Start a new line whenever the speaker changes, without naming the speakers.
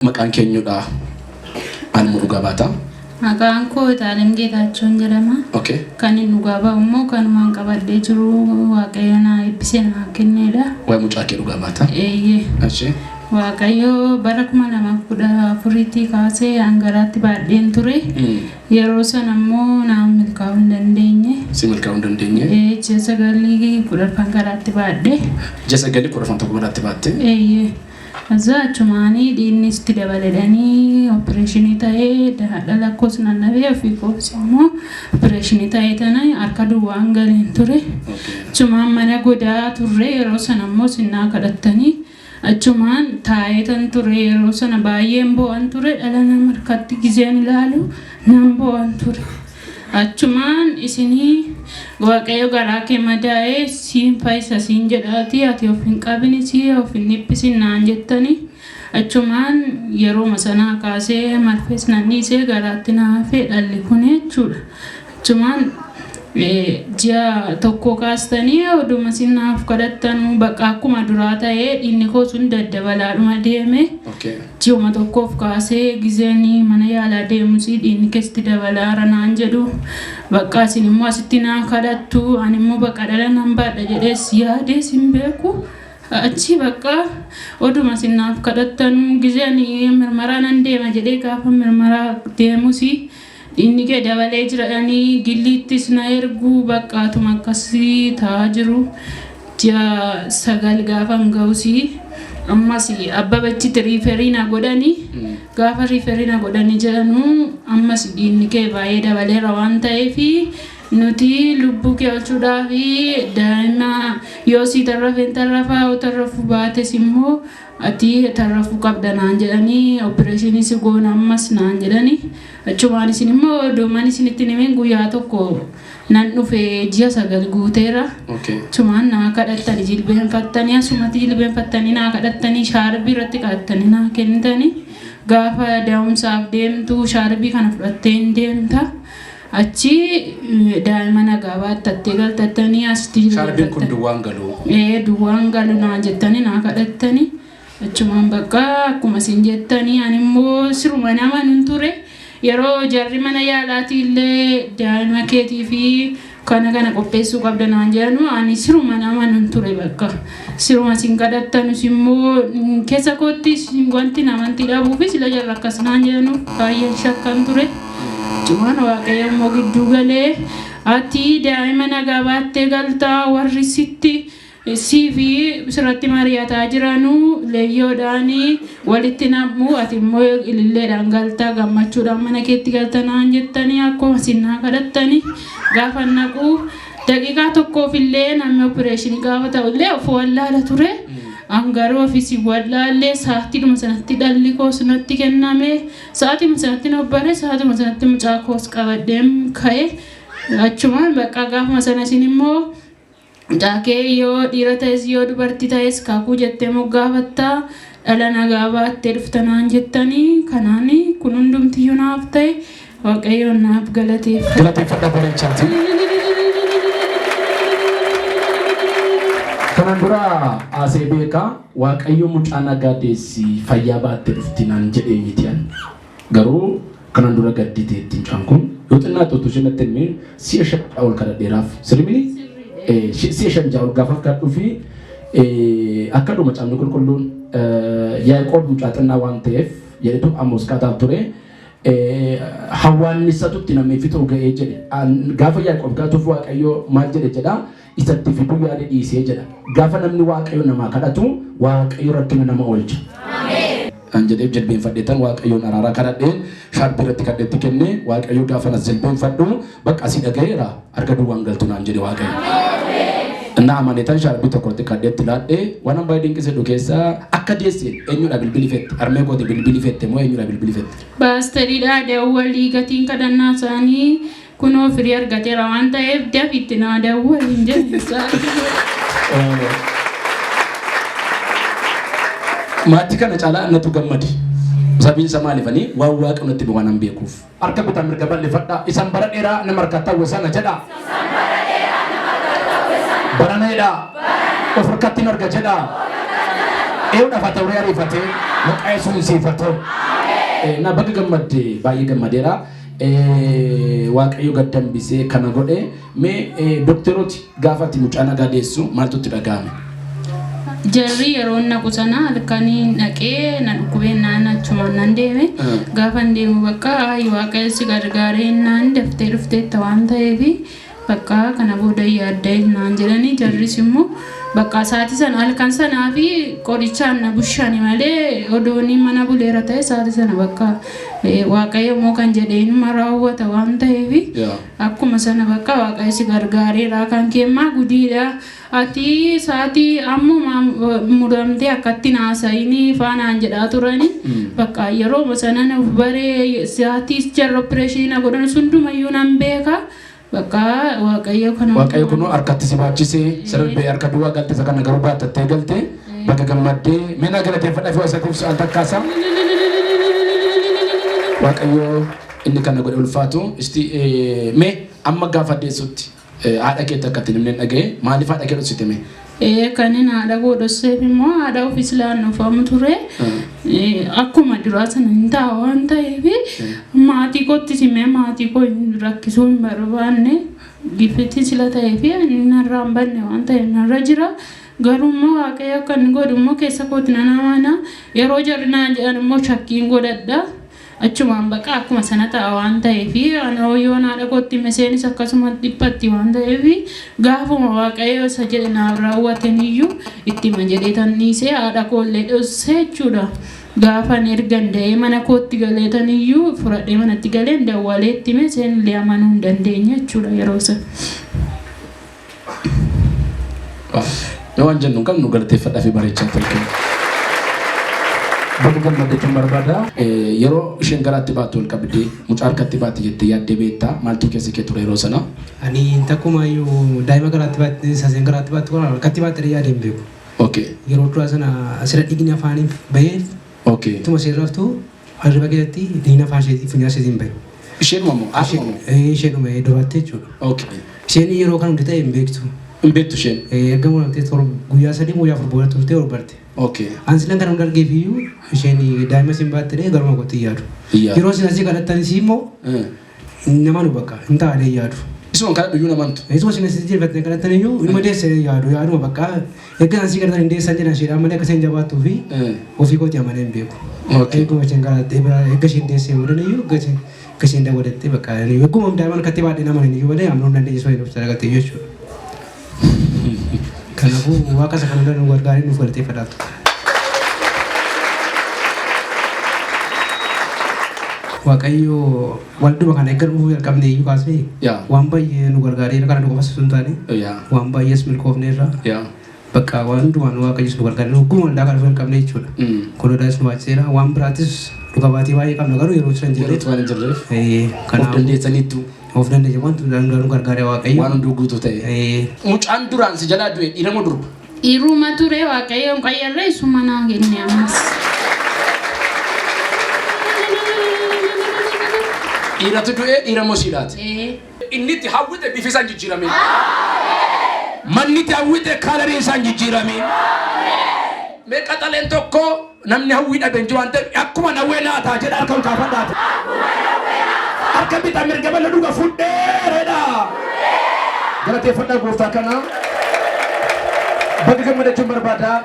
Maqaan kee eenyudha? Ani immoo dhugaa baata.
Maqaan koo Itaalem Geetaachoon jedhama.
Okay.
Kan inni dhugaa ba'u immoo kanumaan qabadhee jiru Waaqayyo naa eebbisee naa kenneedha.
Waa'ee mucaa kee dhugaa baata.
Eeyyee.
Achi.
Waaqayyo bara 2014tti kaasee hangaraatti baadheen ture. Yeroo sana immoo naa milkaa'uu hin dandeenye.
Si milkaa'uu hin dandeenye.
Ji'a sagalii kudhaffan garaatti baadhe.
Ji'a sagalii kudhaffan tokko garaatti baatte.
Eeyyee. Kaza achumaanii dhiignis itti dabaledhanii opereeshinii ta'ee haadha koos nan dhabee ofii koos immoo opereeshinii ta'ee tana harka duwwaan galeen ture. Achumaan mana godaa turre. Yeroo sana immoo sinnaa kadhattanii achumaan taa'ee tan ture. Yeroo sana baay'een boo'an ture. Dhala nama harkatti gizeen ilaalu nan boo'an ture. Achumaan isinii Waaqayyo garaa kee madaa'ee siin fayyisa siin jedhaati, ati of hin qabini, si of hin dhiphisin naan jettani. Achumaan yerooma sanaa kaasee marfees nan dhiisee garaatti na hafee dhalli kun jechuudha. Achumaan ji'a tokko kaastanii oduma isin naaf kadhattanuu bakka akkuma duraa ta'ee dhiigni koo sun daddabalaadhuma deeme. Ji'uma tokkoof kaasee gizeen mana yaalaa deemus dhiigni keessatti dabalaara naan jedhu. Bakka isin immoo asitti naa kadhattu, ani immoo bakka dhala nan baadha jedhees yaadees hin beeku. Achi bakka oduma isin naaf kadhattanuu gizeen mirmaraa nan deema jedhee gaafa mirmaraa deemus dhiigni kee dabalee jiradhanii gilliittis na ergu, bakkaatuma akkasii ta'aa jiru. Ji'a 9 gaafa hin ga'us ammas Abbabachitti refer na godhani. Gaafa refer na godhani jedhanu ammas dhiigni kee baay'ee dabaleera waan ta'eef nuti lubbuu kee oolchuudhaaf daa'ima yoo sii tarrafeen tarrafaa, yoo tarrafuu baates immoo ati tarrafuu qabda naan jedhanii, opereeshinii si goona ammas naan jedhanii. Achumaan isin immoo oduuman isinitti himin guyyaa tokko nan dhufe, ji'a 9 guuteera. Achumaan naa kadhattanii jilbeenfattanii, asumatti jilbeenfattanii naa kadhattanii, shaarbii irratti kadhattanii naa kennitanii, gaafa da'umsaaf deemtu shaarbii kana fudhattee hin deemta. Achi daa'ima nagaa baattattee galtattanii asitti
Shaarbiin kun duwwaan galu.
Ee, duwwaan galu naan jettanii naa kadhattanii. Achumaan bakka akkuma isin jettanii ani immoo siruma nama nun ture. Yeroo jarri mana yaalaatii illee daa'ima keetii fi kana kana qopheessuu qabda naan jedhanu ani siruma nama nun ture. Bakka siruma isin kadhattanus immoo keessa kootti wanti namanti dhabuufis sila jarri akkas naan jedhanuuf baay'een shakkan ture. Achumaan Waaqayyo immoo gidduu galee, ati daa'ima nagaa baattee galtaa, warri sitti sii fi sirratti mari'ataa jiranuu leeyyoodhaan walitti nam'u, ati immoo ililleedhaan galtaa, gammachuudhaan mana keetti galta naan jettanii akkuma isin naa kadhattanii gaafa naqu daqiiqaa tokkoof illee namni opereeshinii gaafa ta'u illee of wallaala ture. An garuu ofis hin wallaallee. Sa'aatiidhuma sanatti dhalli koos natti kenname. Sa'aatiidhuma sanatti nobbare, sa'aatiidhuma sanatti mucaa koos qabadheen ka'e. Achumaan bakka gaafuma sana isin immoo mucaa kee yoo dhiira ta'es yoo dubartii ta'es kakuu jettee moggaafattaa, dhala nagaa baattee dhufta naan jettanii, kanaan kun hundumtiyyuu naaf ta'e. Waaqayyoon naaf galateeffadha.
Galateeffadha bareechaati.
Kanaan dura haasee beekaa, Waaqayyo mucaa nagaa deessi fayyaa baattee dhufti naan jedhee miti an. Garuu kanaan dura gadditeetti mucaan kun yoo xinnaatu utuu isheen natti himee si'a 5 ol kadhadheeraaf. Sirrii? Si'a 5 6 ol gaafa kadhuu fi akka dhuma caamni qulqulluun Yaaqoob mucaa xinnaa waan ta'eef jedhetu Amoos qaataaf ture. Hawwaannisatu itti nam'ee fixuu ga'ee jedhe. Gaafa Yaaqoob kadhatuuf Waaqayyo maal jedhe jedha? Isatti fiduu yaade dhiisee jedha. Gaafa namni Waaqayyo namaa kadhatu Waaqayyo rakkina nama oolcha. An jedheef jilbeenfadheetan Waaqayyoon araaraa kadhadheen shaarbii irratti kadhetti kenne. Waaqayyo gaafa nas jilbeenfadhu bakka asii dhaga'eera, harka duwwaan galtu naan jedhe Waaqayyo. Innaa amaneetan shaarbii tokko irratti kadhetti laadhe. Waan an baay'ee dinqisedhu keessaa akka deesseen eenyudha bilbili fette? Harmee kooti bilbili fette moo eenyudha bilbili fette?
Baasteriidha dawwalii, gatiin kadhannaa isaanii kunoo firii argateera waan ta'eef dafiitti naa dawwaliin jedhe.
Maatii kana caalaa annatu gammade. Sababiin isaa maalifanii waan Waaqa natti hime waan an beekuuf.
Harka bitaa mirga bal'ifadhaa. Isan bara dheeraa nama harkaa ta'we sana jedhaa. Barana jedhaa. Of harkatti hin arga jedhaa.
Eewudhaaf haa ta'u ariifatee maqaa Yesuusiin siif haa ta'u. Na baga gammadde, baay'ee gammadeera. Waaqayyo gad dambisee kana godhe. Mee dookterooti gaafa ati mucaa nagaa deessu maaltu itti dhaga'ame?
Jarri yeroo naqu sana halkanii dhaqee na dhukkubee naan achumaan nan deeme. Gaafa deemu bakka ayi Waaqayyo si gargaaree naan daftee dhufteetta waan ta'eef bakka kana booda yaadda naan jedhanii, jarris immoo bakka sa'aatii sana halkan sanaa fi qorichaan na bushaani malee odoonni mana buleera ta'e sa'aatii sana bakka Waaqayyo immoo kan jedhee inuma raawwata waan ta'eef akkuma sana bakka Waaqayyo si gargaareera, kan keemmaa gudiidha. Ati sa'aatii ammuma muramtee akkatti naasayinii faanaan jedhaa turani. Bakka yeroo sana nuuf baree sa'aatii jarra opereeshinii na godhan hundumayyuu nan beeka. Bakka Waaqayyo kana.
Waaqayyo kunoo harkatti si baachisee sirbee harka duwwaa galte isa kana garuu baattattee galte, bakka gammaddee mee naa galateeffadha fi isatiif su'aal takkaasa. Waaqayyo inni kana godhe ulfaatu. Isti mee amma gaafa deessutti haadha keetti akka itti himneen dhaga'e, maaliif haadha kee dhoksite mee?
Kanin haadha koo dhosseef immoo haadha ofiis laannuufamu ture. Akkuma duraa sana hin ta'a waan ta'eef maatii kootti simee maatii koo rakkisuu hin barbaanne. Gifiti sila ta'ee fi narraa hin banne waan ta'eef narra jira. Garuu immoo Waaqayyo akka inni godhu immoo keessa kooti nan amana. Yeroo jarri naan jedhan immoo shakkiin godhadha. Achumaan baqa akkuma sana ta'a waan ta'eef anoo yoon haadha kootti miseenis akkasuma dhiphatti waan ta'eef gaafuma Waaqayyo isa jedhe naaf raawwaten iyyuu itti hima jedhee tan dhiisee haadha koollee dhossee jechuudha. Gaafan ergan da'ee mana kootti galeetan iyyuu fudhadhee manatti galeen dawwalee itti hime, isheen illee amanuu hin dandeenye jechuudha yeroo sana.
Yoo waan jennu hin qabnu, galateeffadhaa fi bareechaa tolkee. Baga gammadde jechuun barbaada. Yeroo isheen garaatti baattu ol qabdee mucaa harkatti baatti jettee yaaddee beektaa? Maaltu keessa kee ture yeroo sana?
Ani takkumaayyuu daa'ima garaatti baatti, saseen garaatti baattu kana harkatti baattee yaadee hin beeku. Yeroo duraa sana asirra dhiigni afaaniin bahee ittuma isheen raftu hirriba keessatti dhiigni afaan isheetii funyaan isheetiin bahe.
Isheenuma moo? Haadhuma moo?
Isheenuma duraatti jechuudha. Isheen yeroo kan hundi ta'e hin beektu.
Hin beektu isheen?
Erga muramtee guyyaa 3 guyyaa 4 booda turtee ol barte. Ani silan kana hunda argeef iyyuu isheen daa'ima isin baattee garuma kootti hin yaadu.
Hin yaadu.
Yeroo isin asii kadhattanis immoo nama nu bakka hin taa'anii hin yaadu.
Isuma kadhadhu iyyuu namantu.
Isuma isin asii jirfattee kadhattan iyyuu inuma deessee yaadu, yaaduma bakka erga asii kadhatan hin deessan jedhan isheedhaan malee akka isheen jabaattuu fi ofii kooti amanee hin beeku. Eeguma isheen kadhattee bira erga isheen deessee boodan iyyuu erga isheen dawwadattee bakka eeguma daa'ima harkatti baadhee nama hin iyyuu malee amanuu hin dandeenye soo hin obsa dhagatte jechuudha. Kanaafuu Waaqa isa kana hunda nu gargaaree nuuf galateeffadhaatu. Waaqayyo walduma kana erga dhufuu jalqabne iyyuu kaasee waan baay'ee nu gargaareera, kana nu qofas osoo hin taane waan baay'ees milkoofneerra. Bakka waan hundumaan Waaqayyos nu gargaare hogguma waldaa kana dhufuu jalqabne jechuudha. Kun odaas nu baachiseera, waan biraattis dhuga baatii baay'ee qabna, garuu yeroo hin
jirreef. Yerootti waan hin jirreef. Of Kanaafuu dandeessaniittu.
Of dandeesse, wanti hundaa nu gargaare Waaqayyo.
Waan hunduu guutuu ta'e. Mucaan duraan si jalaa du'e dhiira moo durba?
Dhiiruma ture, Waaqayyoon qayyarree isuma naa kenne ammas.
Dhiiratu du'e, dhiira moo siidhaati? Inni itti hawwite bifi isaan jijjiirame. Manni itti hawwite kaalariin isaan jijjiirame. Mee qaxaleen tokko namni hawwii dhabe hin jiru waan ta'eef akkuma nawwee naataa jedha, harka ol kaafadhaati. Harka bitaa mirga bala dhuga fudheeredha. Galateeffadhaa gooftaa kana. Baga gammadde jechuun barbaada.